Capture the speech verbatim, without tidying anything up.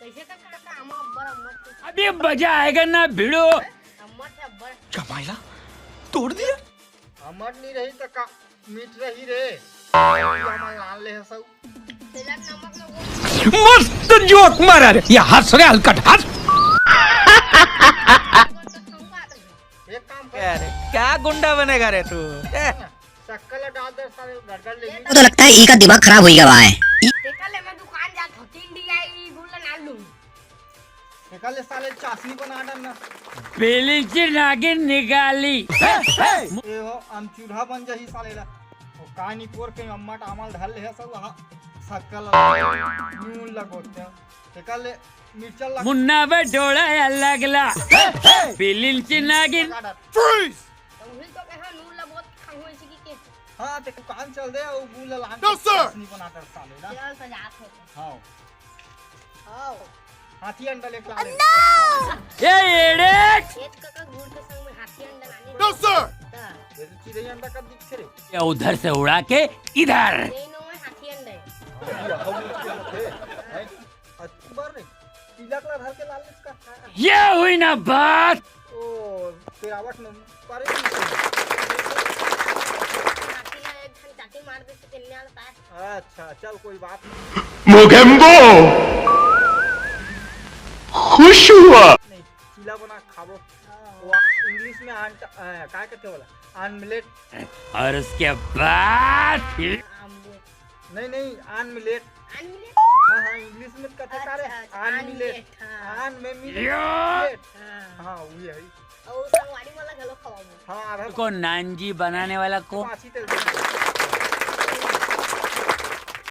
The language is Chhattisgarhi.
कैसे तक करता? हम अब्बर अम्मट के अभी मजा आएगा ना भिड़ो। अम्मट है अब्बर। जमाइला तोड़ दिया। अम्मट नहीं रही तो का मीठ रही रे। हमन लान ले हसौ। तेला नमक में वो मस्त जोक मारा रे। ये हंस रे हलकट हंस। एक काम कर। क्या रे, क्या गुंडा बनेगा रे तू? ए? शक्कर ला डाल दे साले, गड़गड़ ले। तो लगता है इनका दिमाग खराब हो गया है। तेकर ले मैं दुकान जात हूँ, तीन D I गुल ना लूँ। तेकर ले साले चाशनी बना डाल ना। बेलिंची नागिन निकाली। ए हो, अमचूरहा बन जाही साले ला। वो कानी कोर के अम्मा टामल धर ले है सब, हाँ, शक्कर ला, नून लगोते। तेकर ले मिर्चा लग मुन्ना बे डोड़ा या लगला। बेलिंची नागिन। लगा डाल। Freeze! तो वही तो कहा, नून ला बहुत खाऊं ऐसे की के। हाँ, ते दुकान चल दे, वो गुल ला लान No, sir! चाशनी बना कर साले ना। चल, तो जात हो। हाँ। आओ। हाथी अंडा लेके ला ले। ए एड़े। खेत का, का गुड़ के संग में हाथी अंडा लाने No, sir! का। ये तो चिड़ै अंडा का दिख रे। या उधर से उड़ा के इधर। नहीं, नो, हाथी अंडा है। हाँ, ये हम लोग के हाथे हैं। अरे, तू बार नहीं, पीला कलर हर के लाल इसका। ये हुई ना बात। ओ, तेरावट में पारे नहीं। हाथी ला एक ठन चाटी मार दे तो किन्ने वाला पाए। अच्छा, चल, कोई बात नहीं। मोगेम्बो। खुश हुआ। नहीं, चीला बना खाबो। हाँ। वो English में आंट-, अ, का कहते वाला? Omelette। और उसके बाद फिर आमलेट। नहीं, नहीं, आन मिलेट। आन मिलेट? हाँ, हाँ, English में कथे का रे? अच्छा, अच्छा, आन आन मिलेट। मिलेट, हाँ। आन में मिलेट। या। मिलेट। हाँ। हाँ, वही है। और संगवारी वाला घलो खवाबो। हाँ, आधा को नानजी बनाने वाला को। पाँच ही तेल दे।